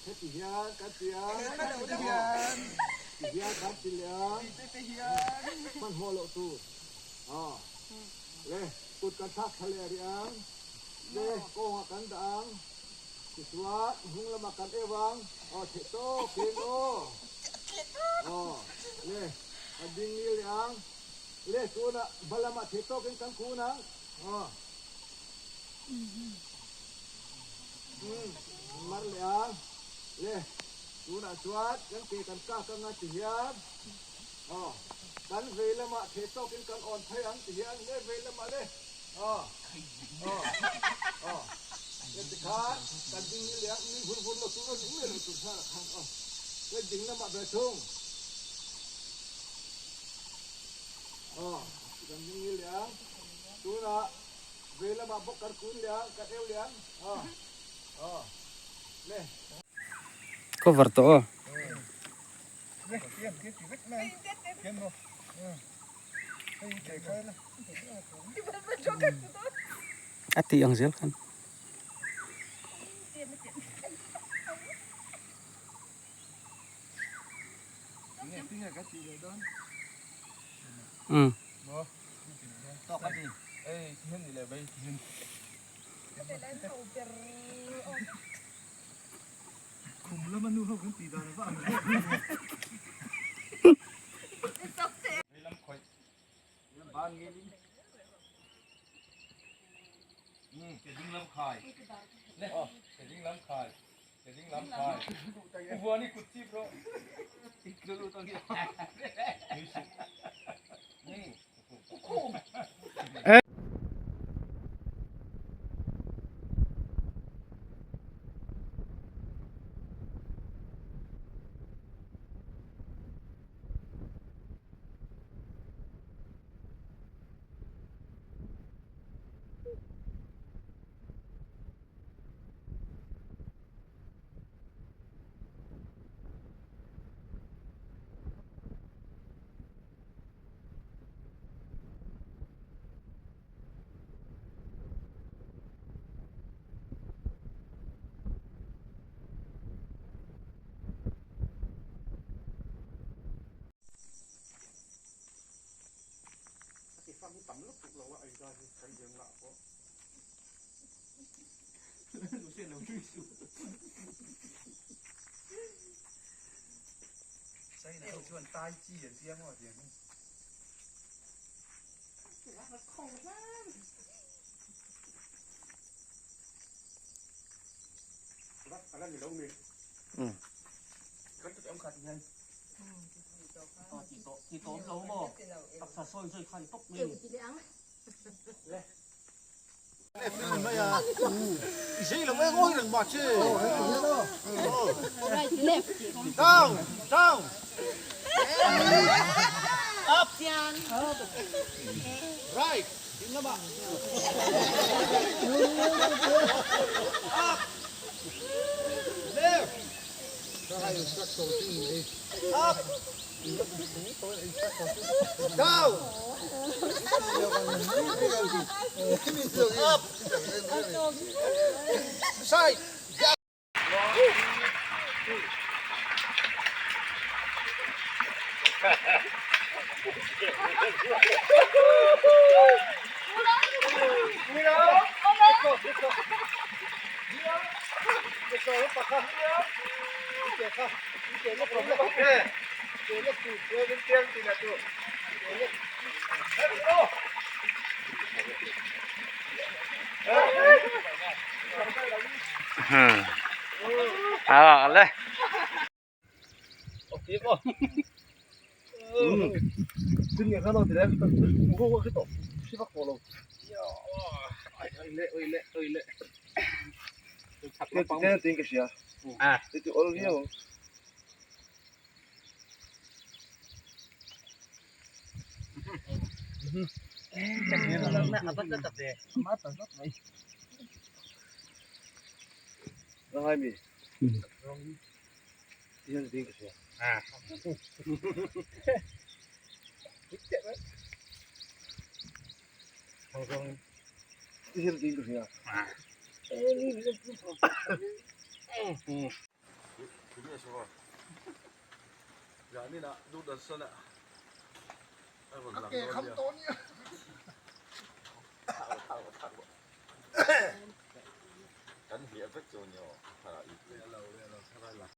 Heti hian kan ti a, heti hian, ti hian kan ti leh a, hmanhmawh loh tur aw le kut kan thlak thla leh rih ang, le kawngah kan dah ang, tichuan hnung lamah kan eu ang, aw theih tawkin aw, aw le kan ding ngil leh ang, le tunah hma lamah theih tawkin kan kun ang, aw. Mar leh a, le tunah chuan kan ke kan kak anga ti hian aw kan vei lamah theh tawkin kan awn phei ang ti hian le vei lamah le aw aw aw le tikhan kan ding ni leh ang ni vur vur lo tur a ni mai lo tur hnar ah khan aw le ding lamah ve thung aw kan ding ni leh ang tunah. Vei lamah bawk kan kun leh ang, kan eu leh ang. Aw. Aw. Le. Cover tawh aw. A tih ang zel khan. Umm. Down, down. Up. Right. Ding lamah. Up. Left. Up. Down. Up. Side. À le. Kan hliah vek chu a ni aw.